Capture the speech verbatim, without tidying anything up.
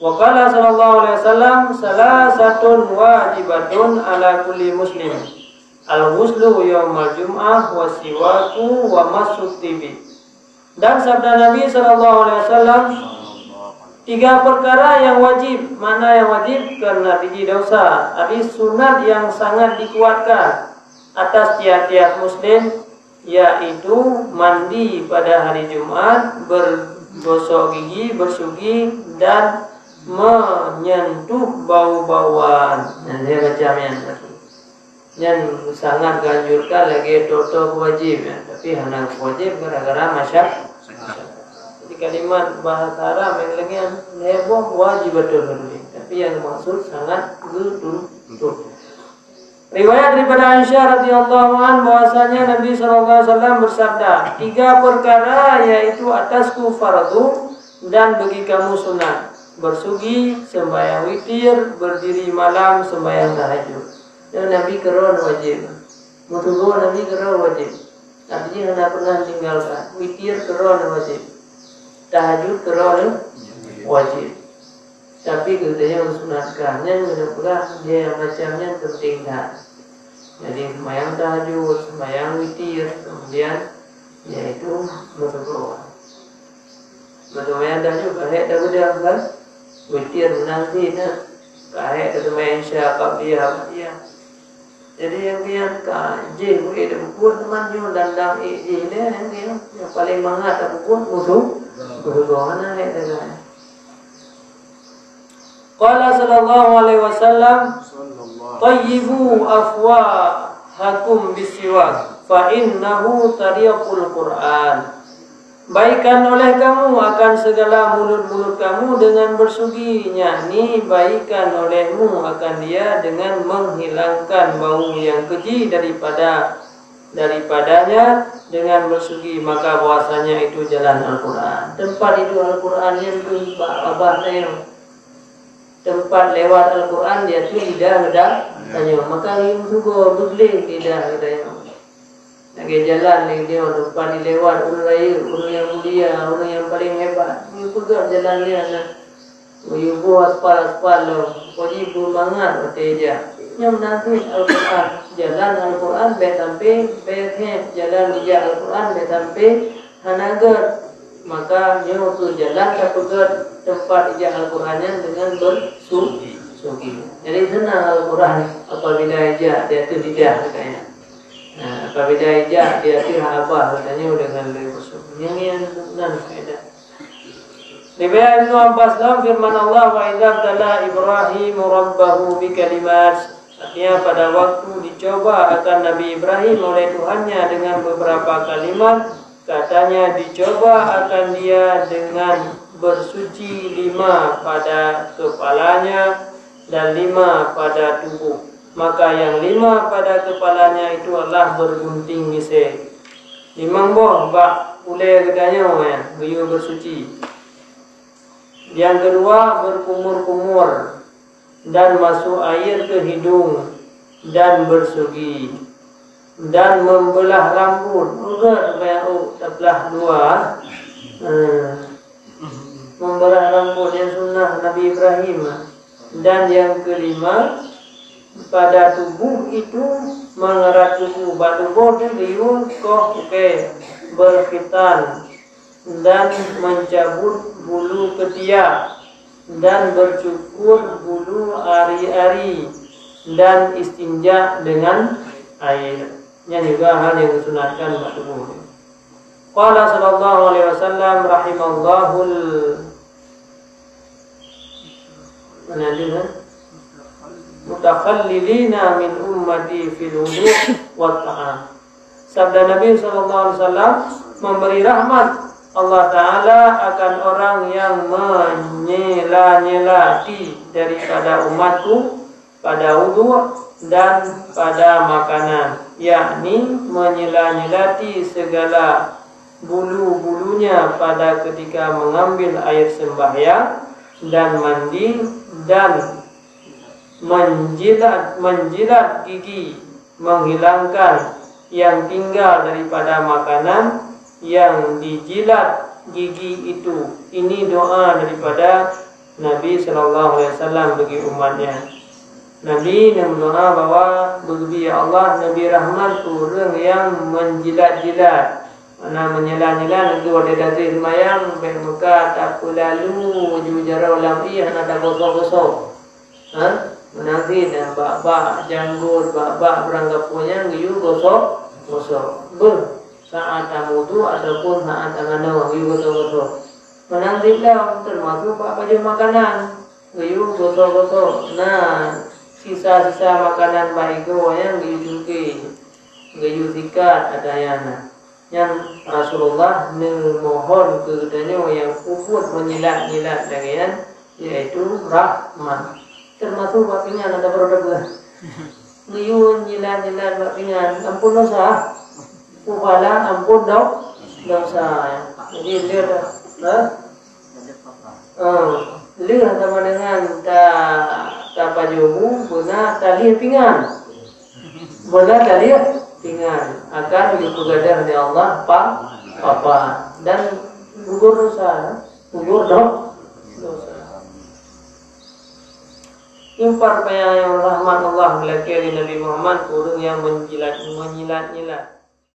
Wa qala sallallahu alaihi wasallam, "Salasatun wajibatun ala kulli muslim. Al-ghuslu yaumal jum'ah, wa siwaku, wa massu tibi." Dan sabda Nabi sallallahu alaihi wasallam, tiga perkara yang wajib, makna yang wajib karena biji dosa, tapi sunat yang sangat dikuatkan atas tiap-tiap muslim, yaitu mandi pada hari Jumat, bergosok gigi, bersugi, dan menyentuh bau-bauan. Nah, dia macam yang tadi. Nyan sangat geuanjurkan lagée toe-toe wajib, ya. Tapi hana wajib gara-gara masyak-, masyakat. Jadi kalimat bahasa Arab yang lainnya heboh wajib betul betul. Tapi yang maksud sangat betul. Riwayat daripada Aisyah radhiyallahu anha bahwasanya Nabi sallallahu alaihi wasallam bersabda, "Tiga perkara yaitu atasku fardu dan bagi kamu sunat. Bersugi, sembahyang witir, berdiri malam, sembahyang tahajud." Dan Nabi keureuh wajib. Meutugoe Nabi keureuh wajib. Artinya hana pernah tinggalkan. Witir keureuh wajib. Tahajud keureuh wajib. Tapi geutanyoe sunatkan. Nyan geupeugah dia macam nyan penting that. Jadi sembahyang tahajud, sembahyang witir, kemudian yaitu meutugoe. Meutugoe tahajud ka hék dah beudang kan? Witir meunan cit na. Ka hék dah sembahyang Isya, qabliyah, ba'diyah. Jadi nyang kian ka jih beu ék buet teuma nyoe dan dang ék jih lé nyang kian. Nyang paling mangat tapubuet musuh, musuh hana ék dengan. Qala sallallahu alaihi wasallam, "Tayyibu afwahakum bisiwak, fa innahu tariqul Qur'an." Baikan oleh kamu akan segala mulut-mulut kamu dengan bersugi, yakni baikan olehmu akan dia dengan menghilangkan bau yang keji daripada, daripadanya dengan bersugi, maka bahwasanya itu jalan Al-Quran. Tempat itu Al-Quran yang tu bak babah tayong. Tempat lewat Al-Quran dia tu lidah geuda tanyoe. Maka lheueh meutugoe beugleh lidah geuda nyoe. Lagée jalan lé nyoe teumpat dilewat ureuëng rayeuk, ureuëng nyang mulia, ureuëng nyang paleng hebat. Meupeugah jalan nyan na. Meuyuboh aspal-aspal lom, poji beumangat watée jak. Nyoe meunan kheueh Al-Quran. Jalan Al-Quran bék sampai bék hék, jalan ijak Al-Quran bék sampai hana gét. Maka nyoe kheueh jalan tapeugét teumpat ijak Al-Quran nyan deungon bersu-, sugi. Jadi seunang Al-Quran apabila ijak di ateueh lidah geutanyoe. Nah, apabila ijak di ateueh babah geutanyoe deungon lé bersu-, nyan, nyan nan faedah. Riwayat Ibnu Abbas dalam firman Allah, "Wa idza btala Ibrahim rabbahu bi kalimat." Artinya, pada waktu dicoba akan Nabi Ibrahim oleh Tuhannya dengan beberapa kalimat, katanya dicoba akan dia dengan bersuci lima pada kepalanya dan lima pada tubuh. Maka yang lima pada kepalanya itu adalah bergunting misé. Limong boh bak ulée geutanyoe nyan geuyue bersuci. Yang kedua, berkumur-kumur dan masuk air ke hidung dan bersugi dan membelah rambut. Urat banyak, oh, terbelah dua. Hmm. Membelah rambut yang sunnah Nabi Ibrahim. Dan yang kelima, pada tubuh itu mengerat kuku. Bak tuboh tu geuyue koh ukai, berkhitan, dan mencabut bulu ketiak, dan bercukur bulu ari-ari, dan istinja dengan air. Nyan juga hal yang disunatkan bak tuboh. Qala sallallahu alaihi wasallam, rahimallahul, mana dia, ha? Mutakhallilina min ummati fil wudu' wat ta'am. Sabda Nabi sallallahu alaihi wasallam, memberi rahmat Allah Ta'ala akan orang yang menyela-nyelati daripada umatku pada wudhu dan pada makanan, yakni menyela-nyelati segala bulu-bulunya pada ketika mengambil air sembahyang dan mandi dan menjilat, menjilat gigi, menghilangkan yang tinggal daripada makanan yang dijilat gigi itu. Ini doa daripada Nabi sallallahu alaihi wasallam bagi umat nyan. Nabi neumeudoa bahwa, "Beugeubri, ya Allah, neubri rahmat keu ureuëng nyang meujilat-jilat." Makna meujilat-jilat, nyan watée tasie seumayang, bék meuka tapeulalu ju jaroe lam ié hana tagosok-gosok. Ha? Meunan cit bak-bak janggot, bak-bak beurangkapeue nyan geuyue gosok-gosok. Beuh, saát tameuwudu ataupun saát tamanoe geuyue gosok-gosok. Meunan cit lom teumasuk bak pajoh makanan. Geuyue gosok-gosok. Na sisa-sisa makanan bak igoe nyan geuyue cungké, geuyue sikat ata nyan. Nyan Rasulullah neumohon keu geutanyoe nyang peubuet meujilat-jilat lagée nyan, yaitu rahmat. Teumasuk bak pingan ada baroe deuh. Geuyue jilat-jilat bak pingan, ampôn dosa. Peupala ampôn do-, dosa. Jadi, dia dah, ha? Ah, lheueh sama dengan ta-, tapajoh bu, beuna talieh pingan. Beuna talieh pingan. Akan geupeugadang lé Allah pa-, papa. Dan gugur dosa, gugur do-, dosa. Impar payah rahmat Allah geulakée lé Nabi Muhammad keu ureuëng nyang meujilat, meujilat-jilat.